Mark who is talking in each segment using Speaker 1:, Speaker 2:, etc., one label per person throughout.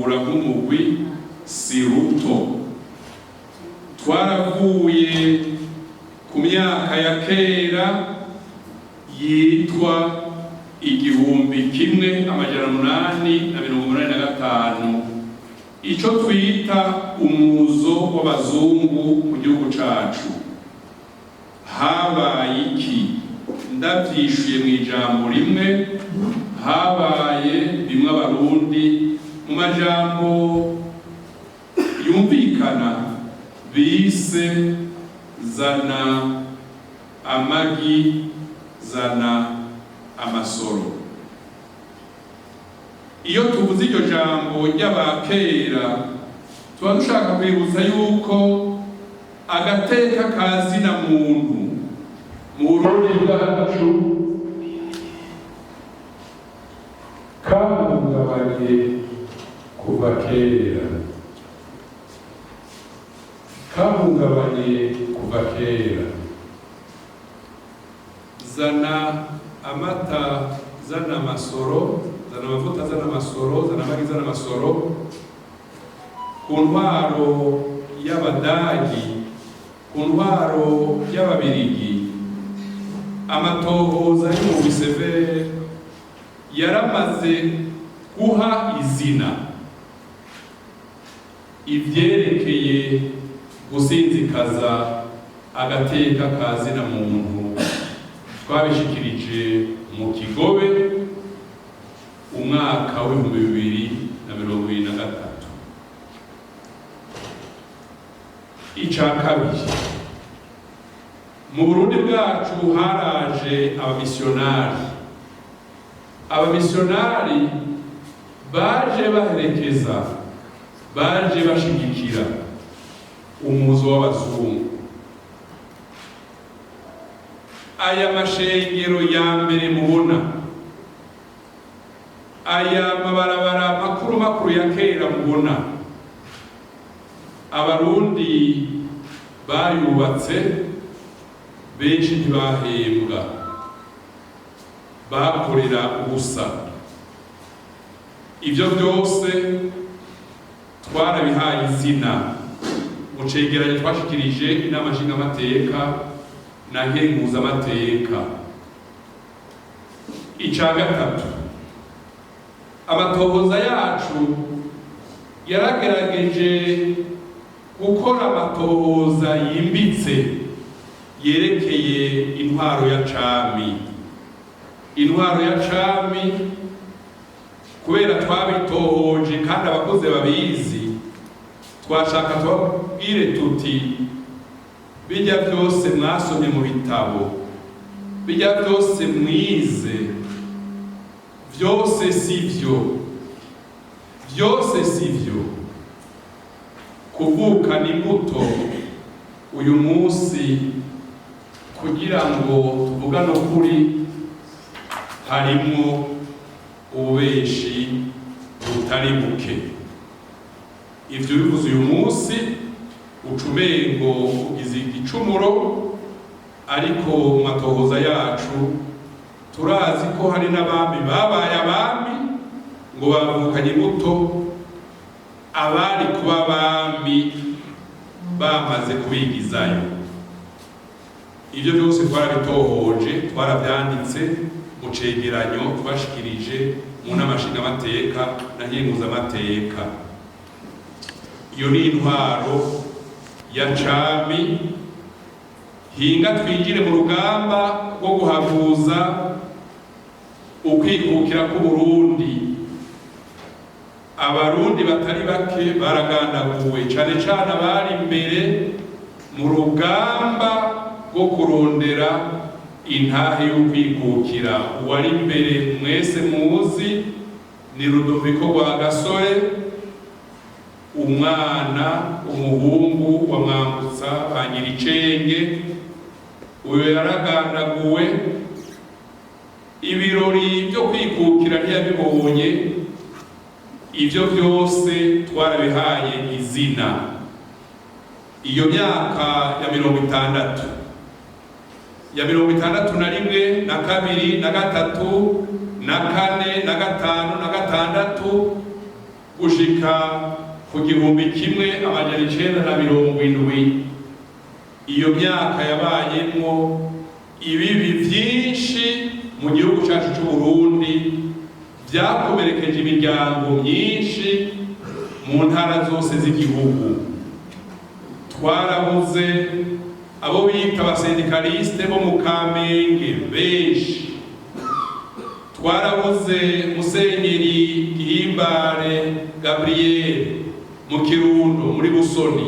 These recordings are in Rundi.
Speaker 1: Duhura nk'umugwi si ruto. Twaravuye ku myaka ya kera yitwa 1885, ico twita umuzo w'abazungu mu gihugu cacu. Habaye iki? Ndavyishuye mu ijambo rimwe: habaye bimwe Abarundi mu majambo yumvikana bise "zana amagi, zana amasoro". Iyo tuvuze iryo jambo ry'abakera, tuba dushaka kwibutsa yuko agateka ka zina muntu mu Burundi bwacu kahungabanye kuva kera, kahungabanye kuva kera. Zana amata, zana amasoro, zana amavuta, zana amasoro, zana amagi, zana amasoro, ku ntwaro y'Abadagi, ku ntwaro y'Ababirigi, amatohoza y'umugwi CVR yaramaze guha izina ivyerekeye gusinzikaza agateka ka zina muntu. Twabishikirije mu Kigobe umwaka w'2023. Ica kabiri, mu Burundi bwacu haraje abamisiyonari. Abamisiyonari baje baherekeza, baje bashigikira umuzo w'abazungu. Aya mashengero ya mbere mubona, aya mabarabara makuru makuru ya kera mubona, Abarundi bayubatse, benshi ntibahembwa, bakorera ubusa. Ibyo byose twarabihaye izina mu cegeranyo twashikirije Inama Nshingamateka na Nkenguzamateka. Ica gatatu, amatohoza yacu yaragerageje gukora amatohoza yimbitse yerekeye intwaro ya cami. Intwaro ya cami, kubera twabitohoje kandi abakozi babizi, twashaka tubabwire tuti: bijya byose mwasomye mu bitabo, bijya byose mwize, byose si byo, byose si byo. Kuvukana imbuto uyu munsi, kugira ngo tuvugane ukuri, harimwo ububeshi butari buke. Ivyo bivuze uyu munsi, uca umengo ugize igicumuro, ariko mu matohoza yacu turazi ko hari n'abami babaye abami ngo bavukanye imbuto, abari kuba abami bamaze kubigizayo. Ibyo byose twarabitohoje, twarabyanditse mu cegeranyo twashikirije mu Nama Nshingamateka na Nkenguzamateka. Iyo ni intwaro ya cami. Hinga twinjire mu rugamba rwo guhavuza ukwikukira k'Uburundi. Abarundi batari bake baragandaguwe, cane cane abari imbere mu rugamba rwo kurondera intahe y'ukwikukira. Uwari imbere mwese muzi ni Rudoviko Rwagasore, umwana umuhungu wa Mwambutsa ba Nyiricenge. Uyo yaragandaguwe, ibirori byo kwikukira ntiyabibonye. Ibyo byose twarabihaye izina. Iyo myaka ya 60, ya 61 na kabiri na gatatu na kane na gatanu na gatandatu. Gushika ku 1970, iyo myaka yabayemwo ibibi vyinshi mu gihugu cacu c'u Burundi, vyakomerekeje imiryango myinshi mu ntara zose z'igihugu. Twarabuze abo bita abasyndicalistes bo mu Kamenge benshi, twarabuze Musenyeri Gihimbare Gabriel mu Kirundo muri Busoni,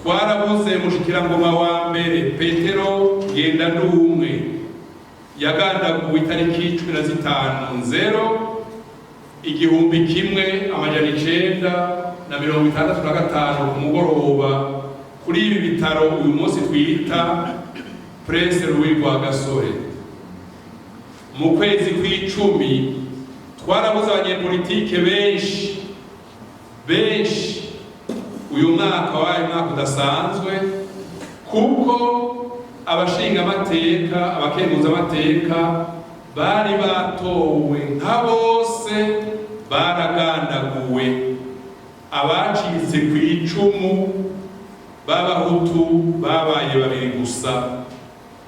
Speaker 1: twarabuze mushikirangoma wa mbere Petero Ngendandumwe, yagandaguwe itariki 15 nzero 1965 ku mugoroba kuri ibi bitaro uyu munsi twita Prince Louis Rwagasore. Mu kwezi kw'icumi twarabuze abanyepolitike benshi benshi. Uyu mwaka wabaye umwaka udasanzwe, kuko abashingamateka, abakenguzamateka bari batowe nka bose baragandaguwe. Abacitse ku icumu b'Abahutu babaye babiri gusa,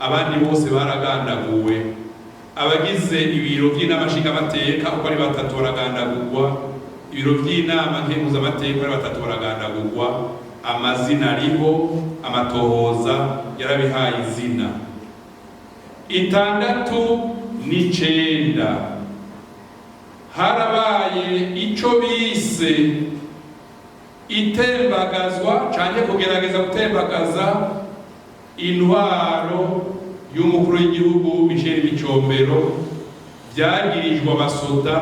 Speaker 1: abandi bose baragandaguwe. Abagize ibiro by'inama nshingamateka uko ari batatu baragandagurwa, ibiro by'inama nkenguzamateka uko ari batatu baragandagurwa. Amazina ariho, amatohoza yarabihaye izina. 69 harabaye ico bise itembagazwa canke kugerageza gutembagaza intwaro y'umukuru w'igihugu Michel Micombero. Vyagirijwe abasoda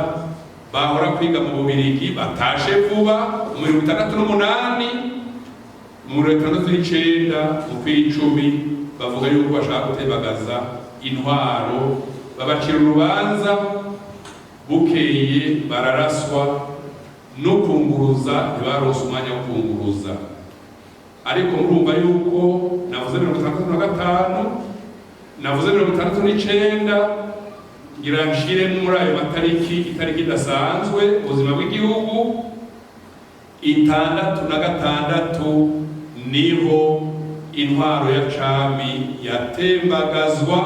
Speaker 1: bahora kwiga mu Bubirigi batashe vuba mu 68. Mu 69, mu kw'icumi, bavuga yuko bashaka gutembagaza intwaro, babacira urubanza, bukeye bararaswa. No kunguruza ntibaronse umwanya wo kunguruza. Ariko murumva yuko navuze 65, navuze 69, ngira nshiremo muri ayo matariki itariki idasanzwe ubuzima bw'igihugu. 66 niho intwaro ya cami yatembagazwa,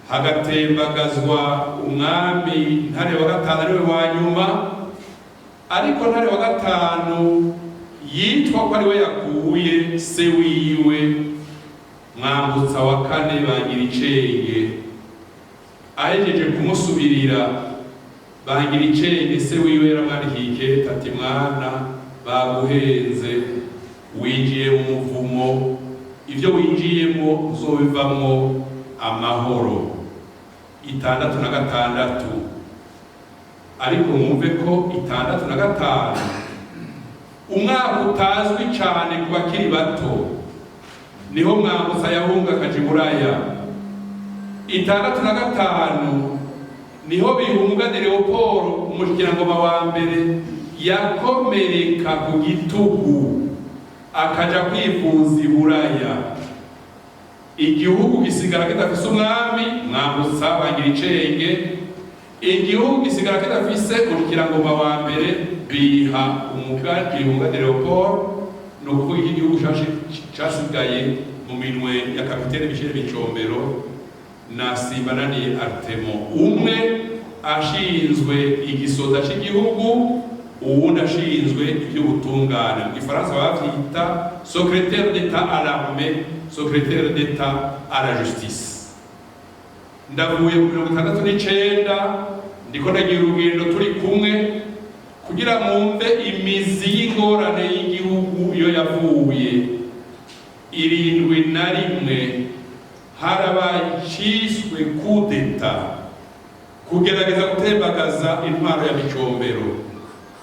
Speaker 1: hagatembagazwa umwami Ntare wa Gatanu, ariwe wa nyuma. Ariko Ntare wa Gatanu yitwa ko ariwe yakuye se wiwe Mwambutsa wa Kane Bangiricenge. Ahejeje kumusubirira Bangiricenge, se wiwe yaramwandikiye ikete ati: "Mwana, baguhenze, winjiye mu muvumo, ibyo winjiyemo uzobivamwo amahoro." 66. Ariko mwumve ko 65, umwaka utazwi cyane ku bakiri bato, niho Mwambutsa yahunga akaja i Buraya. 65 niho Bihumugane Leopold, umushikirangoma wa mbere, yakomereka ku gitugu akaja kwivuza i Buraya. Igihugu gisigara kidafise umwami Mwambutsa Bangiricenge, igihugu gisigara kidafise umushikirangoma wa mbere. Biha Bihumugane Leopold. Ni ukuvuga iki, gihugu casigaye mu minwe ya kapitene Michel Micombero na Simbananiye Artemo, umwe ashinzwe igisoda cy'igihugu, uwundi ashinzwe iby'ubutungane. Mu Gifaransa bavyita secrétaire d'État à l'armée, secrétaire d'État à la justice. Ndavuye ku 69, ndiko ndagira urugendo turi kumwe kugira mwumve imizi y'ingorane y'igihugu iyo yavuye. 71 harabaye iciswe coup d'État, kugerageza gutembagaza intwaro ya Micombero.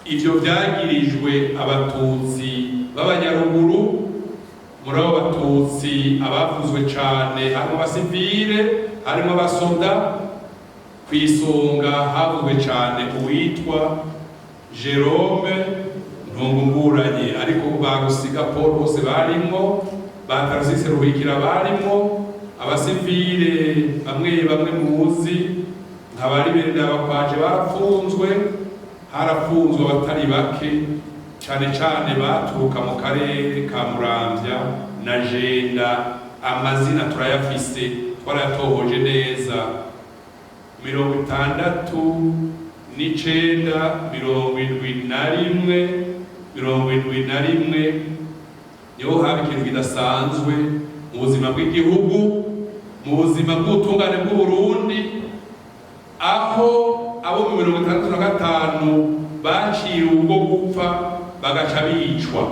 Speaker 1: Ivyo vyagirijwe Abatutsi b'Abanyaruguru. Muri abo Batutsi abavuzwe cane harimo abasivile, harimo abasoda. Ku isonga havuzwe cane uwitwa Jerome Ntungumburanye, ariko ba Rusiga Paul bose barimwo, ba Tarasise Ruhikira barimwo, abasivile bamwe bamwe muzi nka bari Berenda Bakwaje barapfunzwe. Harafunzwe abatari bake, cane cane baturuka mu karere ka Muramvya na Jenda. Amazina turayafise, twarayatohoje neza. 69, 71, 71 niho haba ikintu kidasanzwe mu buzima bw'igihugu, mu buzima bw'ubutungane bw'Uburundi, aho abo mu 65 baciriwe ubwo gupfa bagaca bicwa,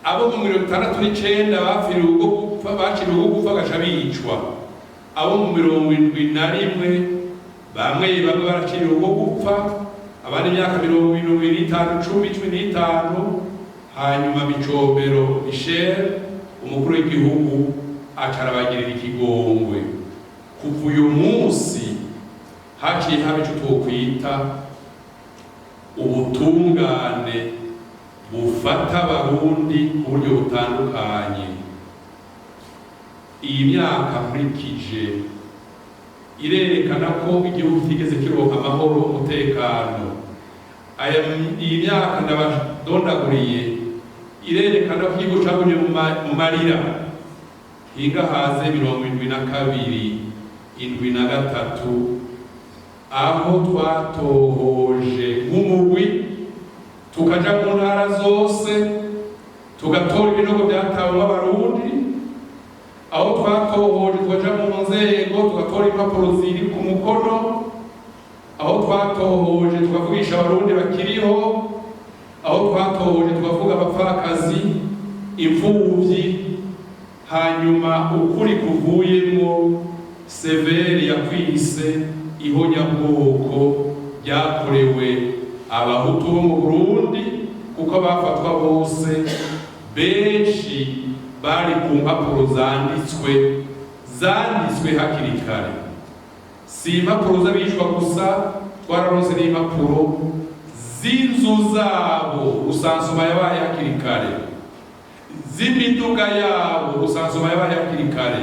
Speaker 1: abo mu 69 bapfiriwe ubwo gupfa, baciriwe ubwo gupfa bagaca bicwa, abo mu 71 bamwe bamwe baraciriwe ubwo gupfa, abandi imyaka 75, 10, 15. Hanyuma Micombero Michel, umukuru w'igihugu, aca arabagirira ikigongwe. Kuva uyu munsi haciye haba ico twokwita ubutungane bufata Abarundi ku buryo butandukanye. Iyi myaka nkurikije irerekana ko igihugu kitigeze kironka amahoro, umutekano. Aya, iyi myaka ndabadondaguriye irerekana ko igihugu cagumye mu marira. Hinga haze 72, 73, aho twatohoje nk'umugwi, tukaja mu ntara zose, tugatora ibinogo byatawemwo Abarundi, aho twatohoje tukaja mu nzego, tugatora impapuro ziri ku mukono, aho twatohoje tukavugisha Abarundi bakiriho, aho twatohoje tukavuga abapfakazi, imfuvyi. Hanyuma ukuri kuvuyemwo, CVR yakwise ihonyabwoko ryakorewe Abahutu bo mu Burundi, kuko abafatwa bose benshi bari ku mpapuro zanditswe hakiri kare. Si impapuro z'abishwa gusa, twararonse n'impapuro z'inzu zabo, recensement yabaye hakiri kare, z'imiduga yabo, recensement yabaye hakiri kare,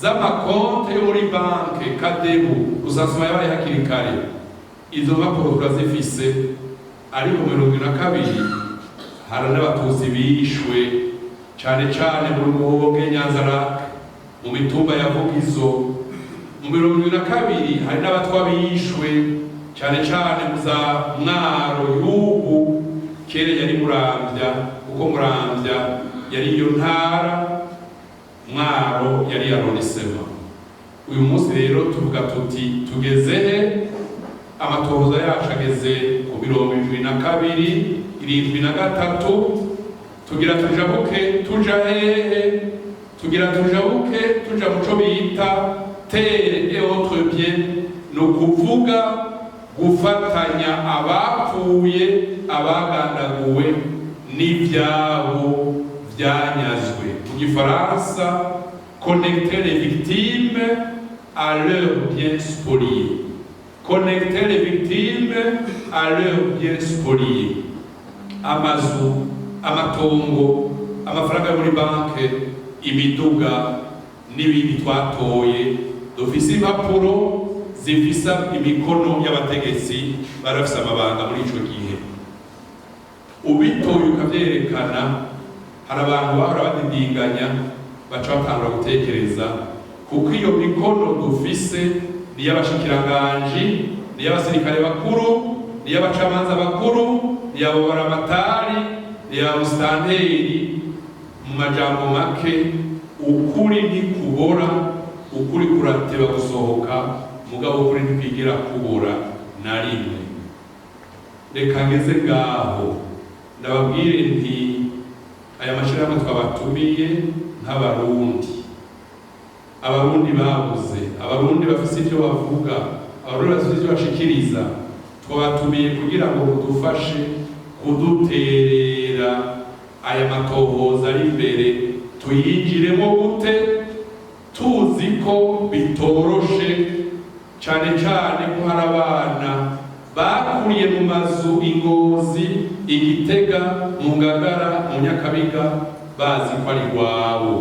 Speaker 1: z'amakonte yo muri banke CADEBU, recensement yabaye hakiri kare. Izo mpapuro turazifise. Ariko 72 hari n'Abatutsi bishwe, cane cane mu Rumonge, Nyanza-Lac, mu mitumba ya Vugizo. Mu 72 hari n'Abatwa bishwe, cane cane mu za Mwaro y'ubu, kera yari Muramvya, kuko Muramvya yari iyo ntara, Mwaro yari arrondissement. Uyu munsi rero tuvuga tuti: tugeze he? Amatohoza yacu ageze ku 72, 73. Tugira tujabuke tuja hehe? Tugira tujabuke tuja muco bita terre et autres biens, ni ukuvuga gufatanya abapfuye, abagandaguwe n'ivyabo vyanyazwe. Mu gifaransa, connecter les victimes à leurs biens spoliés, connecter les victimes à leurs biens spoliés: amazu, amatongo, amafaranga yo muri banke, imiduga n'ibindi twatoye. Dufise impapuro zifise imikono y'abategetsi bari bafise amabanga muri ico gihe. Ubitoye ukavyerekana, hari abantu bahora badidinganya baca batangura gutekereza, kuko iyo mikono dufise ni iy'abashikiranganji, ni iy'abasirikare bakuru, ni iy'abacamanza bakuru, ni iy'ababaramatari, ni iy'abamustanteri. Mu majambo make, ukuri ntikubora, ukuri kurateba gusohoka, mugabo ukuri ntikwigera kubora na rimwe. Reka ngeze ngaho, ndababwire nti aya mashirahamwe twabatumiye nk'Abarundi, Abarundi babuze, Abarundi bafise ivyo bavuga, Abarundi bafise ivyo bashikiriza. Twabatumiye kugira ngo mudufashe kuduterera aya matohoza ari imbere, tuyinjiremo gute, tuzi ko bitoroshe, cane cane ko hari abana bakuriye mu mazu i Ngozi, i Gitega, mu Ngagara, mu Nyakabiga, bazi ko ari iwabo.